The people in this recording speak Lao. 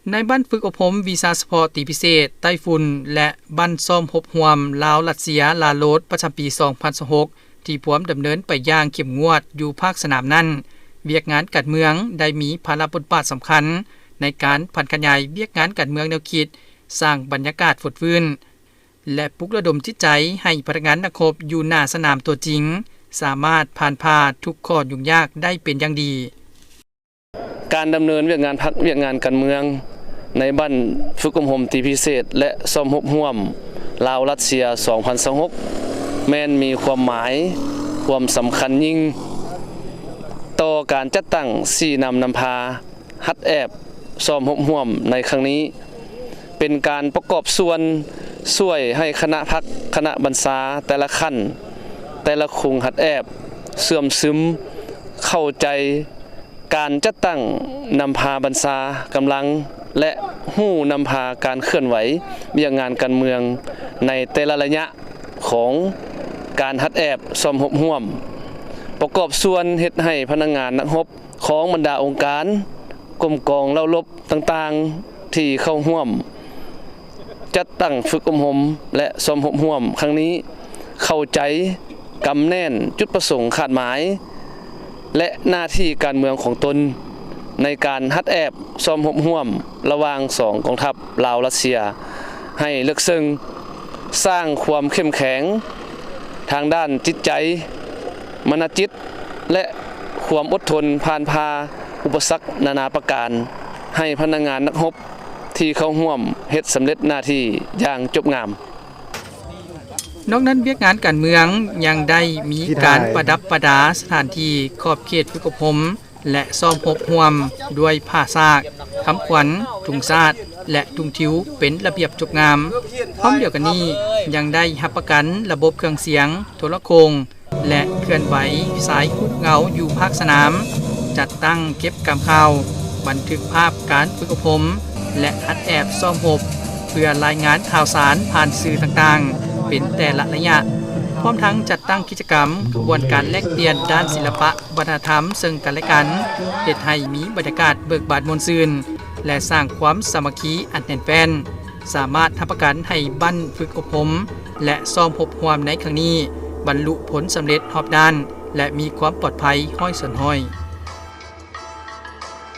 ໃນບັ້ນຝຶກອົບຮົມວິຊາສະເພາະຕີພິເສດໃຕ້ຝຸ່ນ ແລະ ບັ້ນຊ້ອມຮົບຮ່ວມລາວ-ຣັດເຊຍ ລາໂຣດ ປະຈຳປີສອງພັນຊາວຫົກ ທີ່ພວມດຳເນີນໄປຢ່າງເຂັ້ມງວດຢູ່ພາກສະໜາມນັ້ນ, ວຽກງານການເມືອງໄດ້ມີພາລະບົດບາດສຳຄັນໃນການຜັນຂະຫຍາຍວຽກງານການເມືອງແນວຄິດ, ສ້າງບັນຍາກາດຟົດຟື້ນ ແລະ ປຸກລະດົມຈິດໃຈໃຫ້ພະນັກງານນັກຮົບຢູ່ໜ້າສະໜາມຕົວຈິງ ສາມາດຜ່ານຜ່າທຸກຂໍ້ຫຍຸ້ງຍາກໄດ້ເປັນຢ່າງດີ. ການດຳເນີນວຽກງານພັກ, ວຽກງານການເມືອງ ໃນບັ້ນຝຶກອົບຮົມຕີພິເສດ ແລະ ຊ້ອມຮົບຮ່ວມລາວ-ຣັດເຊຍ ສອງພັນຊາວຫົກ ແມ່ນມີຄວາມໝາຍ, ຄວາມສຳຄັນຍິ່ງ ຕໍ່ການຈັດຕັ້ງຊີ້ນຳນຳພາ ຫັດແອບຊ້ອມຮົບຮ່ວມໃນຄັ້ງນີ້ ເປັນການປະກອບສ່ວນຊ່ວຍໃຫ້ຄະນະພັກ, ຄະນະບັນຊາແຕ່ລະຂັ້ນ, ແຕ່ລະຂຸງຫັດແອບເຊື່ອມຊຶມເຂົ້າໃຈການຈັດຕັ້ງນຳພາບັນຊາກຳລັງ ແລະ ຮູ້ນຳພາການເຄື່ອນໄຫວວຽກງານການເມືອງໃນແຕ່ລະໄລຍະຂອງການຫັດແອບຊ້ອມຮົບຮ່ວມ, ປະກອບສ່ວນເຮັດໃຫ້ພະນັກງານນັກຮົບ ຂອງບັນດາອົງການ, ກົມກອງເຫຼົ່າລົບຕ່າງໆ ທີ່ເຂົ້າຮ່ວມຈັດຕັ້ງຝຶກອົບຮົມ ແລະ ຊ້ອມຮົບຮ່ວມຄັ້ງນີ້ ເຂົ້າໃຈ, ກຳແໜ້ນຈຸດປະສົງຄາດໝາຍ ແລະ ໜ້າທີ່ການເມືອງຂອງຕົນ ໃນການຫັດແອບຊ້ອມຮົບຮ່ວມລະຫວ່າງສອງກອງທັບລາວ-ຣັດເຊຍ ໃຫ້ເລິກເຊິ່ງ, ສ້າງຄວາມເຂັ້ມແຂງທາງດ້ານຈິດໃຈ, ມານະຈິດ ແລະ ຄວາມອົດທົນຜ່ານຜ່າອຸປະສັກນານາປະການ ໃຫ້ພະນັກງານນັກຮົບທີ່ເຂົ້າຮ່ວມເຮັດສຳເລັດໜ້າທີ່ຢ່າງຈົບງາມ. ນອກນັ້ນ, ວຽກງານການເມືອງຍັງໄດ້ມີການປະດັບປະດາສະຖານທີ່ຂອບເຂດຝຶກອົບຮົມ ແລະ ຊ້ອມຮົບຮ່ວມດ້ວຍຜ້າສາກ, ຄຳຂວັນ, ທຸງຊາດ ແລະ ທຸງທິວເປັນລະບຽບຈົບງາມ. ພ້ອມດຽວກັນນີ້, ຍັງໄດ້ຮັບປະກັນລະບົບເຄື່ອງສຽງ, ໂທລະໂຄ່ງ ແລະ ເຄື່ອນໄຫວສາຍຮູບເງົາຢູ່ພາກສະໜາມ, ຈັດຕັ້ງເກັບກຳຂ່າວ, ບັນທຶກພາບການຝຶກອົບຮົມ ແລະ ຫັດແອບຊ້ອມຮົບ ເພື່ອລາຍງານຂ່າວສານຜ່ານສື່ຕ່າງໆ ເປັນແຕ່ລະໄລຍະ, ພ້ອມທັງຈັດຕັ້ງກິດຈະກຳ, ຂະບວນການແລກປ່ຽນດ້ານສິລະປະວັດທະນະທຳເຊິ່ງກັນແລະກັນ, ເຮັດໃຫ້ມີບັນຍາກາດເບີກບານມ່ວນຊື່ນ ແລະ ສ້າງຄວາມສາມັກຄີອັນແໜ້ນແຟ້ນ. ສາມາດຮັບປະກັນໃຫ້ບັ້ນຝຶກອົບຮົມ ແລະ ຊ້ອມຮົບຮ່ວມໃນຄັ້ງນີ້ ບັນລຸຜົນສຳເລັດຮອບດ້ານ ແລະ ມີຄວາມປອດໄພຮ້ອຍສ່ວນຮ້ອຍ.